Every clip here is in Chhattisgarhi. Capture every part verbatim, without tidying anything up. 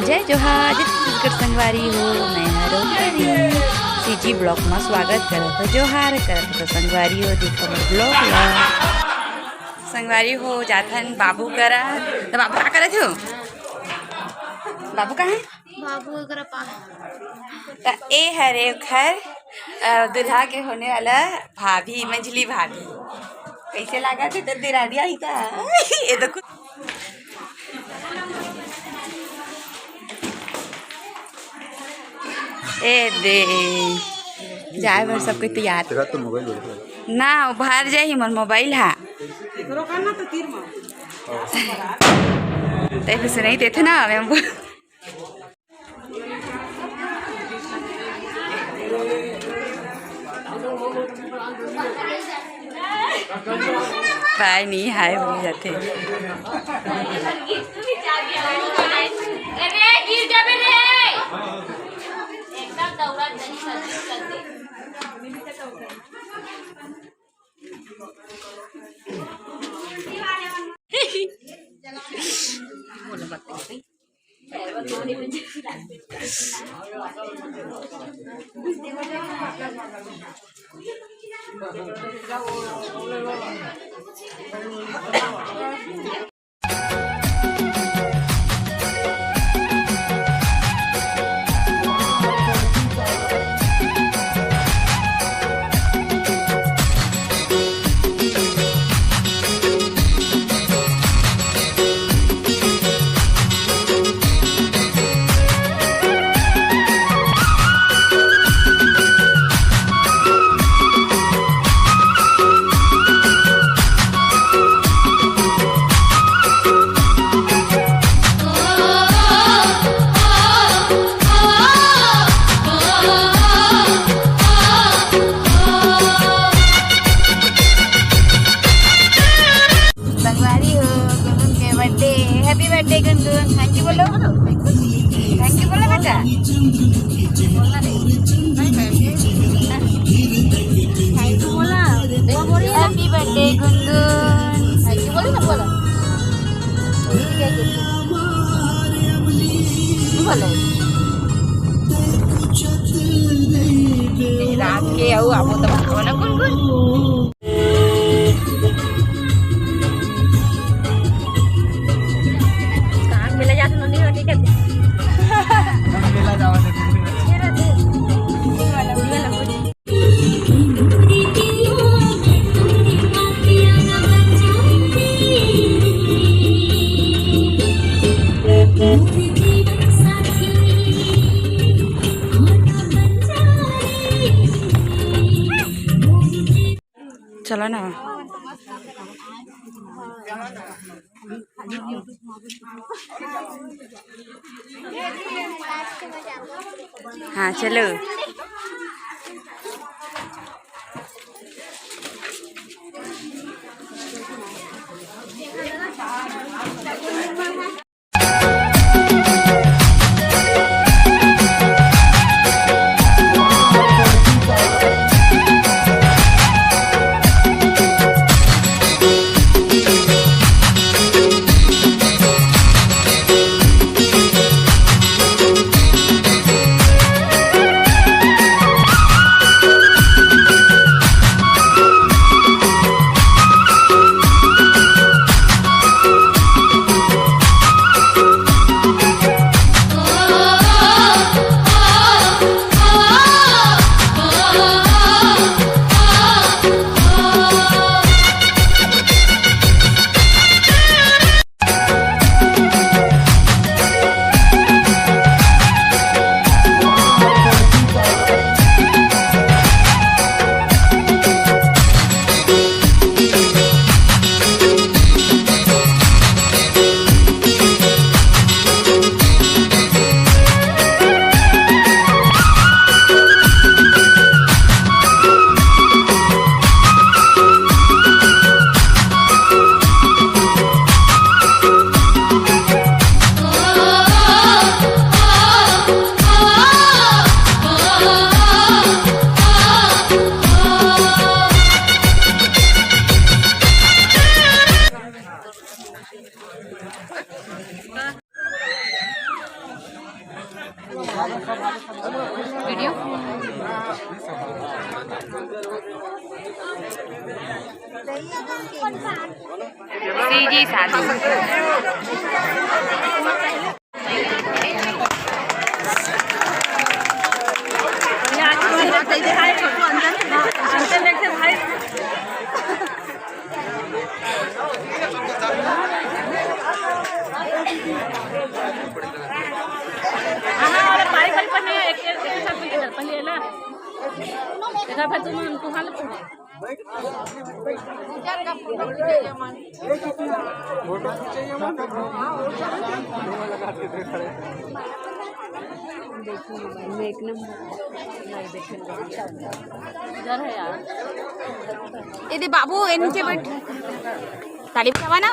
जय जोहार, जय छत्तीसगढ़ संगवारी हो, मैं हरों सीजी ब्लॉग में स्वागत करत हो। जोहार करत हो संगवारी हो, देखो मोर ब्लॉग ला। संगवारी हो, जाथन बाबू करा। तो बाबू का करत हो? बाबू कहाँ है? बाबू करा पा। त ए हरे ओखर, अ, दूल्हा के होने वाला भाभी, मंझली भाभी। कैसे लागत हे तो दिरानिया ही का? ये देखो। ए दे, जाए बर सब कोई तैयार। तेरा तो मोबाइल उड़ गया। ना, वो बाहर जाही मोर मोबाइल हा। एकरो का ना तो तीर मार। ते कुछ नहीं देते ना, मैं बोल। पाय नहीं हाय हो जाते। अरे गिर जाबे रे। एकदम दौड़ा नहीं कर दे। संगवारी हो, गुनगुन के birthday. Happy birthday Gungun. Thank you बोलो। थैंक यू बोलो बेटा। थैंक यू बोला। Happy birthday Gungun. Thank you बोलो ना, बोलो। बोलो। रात के आऊ आबो त बताओ ना गुनगुन। कहाँ मेला जात ननी हो, ठीक है? मेला जावा दे। चलो ना। हाँ, चलो। वीडियो। सीजी साधु। हाँ, अरे, पाई, पाई, पहले एक, एक, एक साथ में इधर, पहले ना। देखा, फिर तुम, तुम हाल पूछो। इधर है यार। ये दे बाबू, ये नीचे बैठ। ताली बजावा ना।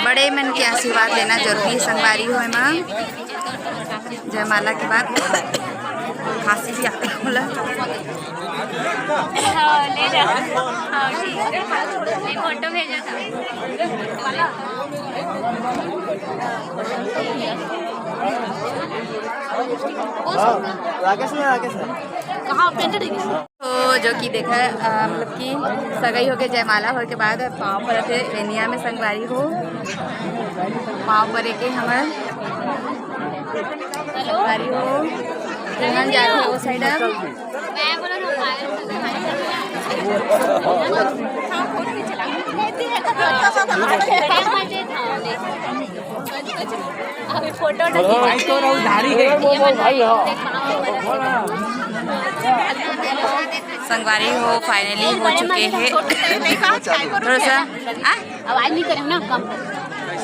बड़े मन के आशीर्वाद लेना जरूरी हे संगवारी हो एमा। जयमाला के बाद खांसी भी आ गई बोला। हाँ, ले जा। हाँ, ठीक है। मैं फोटो भेजा था। राकेश में, राकेश में। कहाँ पेंट नहीं? तो जो कि देखा, अ, मतलब कि सगाई होके जयमाला होके बाद पाँव परत हे एनिया में संगवारी हो, पाँव परे के हमर संगवारी हो, दुल्हन जाथे वो साइड अब। अभी फोटो भाई तो उधारी है। संगवारी हो, finally हो चुके हैं। थोड़ा सा, आ? आवाज नहीं करे ना, कम।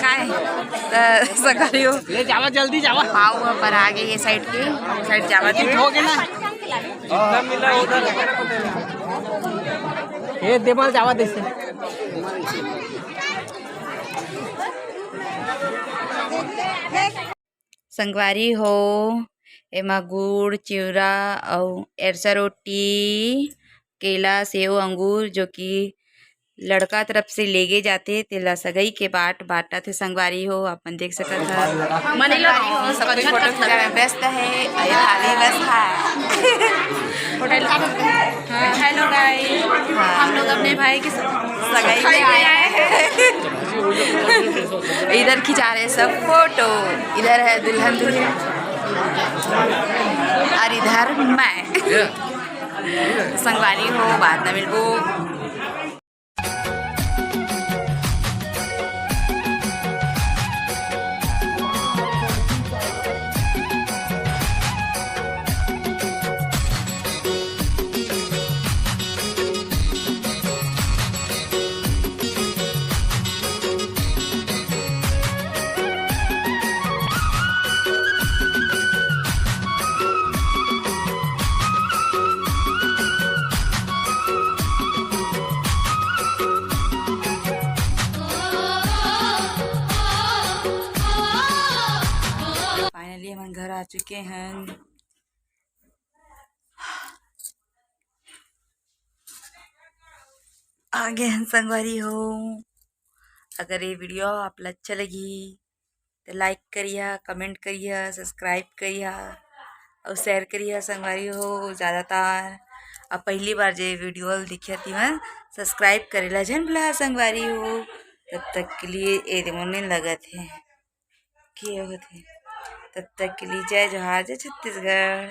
काय? त संगवारी हो। ले जावा, जल्दी जावा। पाँव पर आ गए ये साइड के, साइड जावा दे। हो गया ना? जितना मिला उधर। ये देवाल जावा दे से। संगवारी हो, एमा गुड़, चिवरा अउ एरसा रोटी, केला, सेव, अंगूर, जो कि लड़का तरफ से लेगे जाथे, तेला सगई के बाट बांटत हे संगवारी हो। अपन देख सकत ह, मनीला संगवारी हो, सब कोई फोटो खींचने में व्यस्त है। अरे भाभी बस है। हेलो गाइस, हम लोग अपने भाई की सगाई में आए हैं। इधर खिंचा रहे सब फोटो, इधर है दुल्हन दुल्हन और इधर मैं। संगवारी हो, बाद में मिलबो। Finally हमन घर आ चुके हैं। आ गए हैं संगवारी हो। अगर ये वीडियो आप ला अच्छा लगी तो like करिहा, comment करिहा, subscribe करिहा और share करिहा संगवारी हो। ज़्यादातर अब पहली बार जे वीडियो ल देखिया तिमन subscribe करेला झन भुला संगवारी हो। तब तक के लिए ए दे मोने लगत है के होत हे। तब तक के लिए जय जोहार, जय छत्तीसगढ़।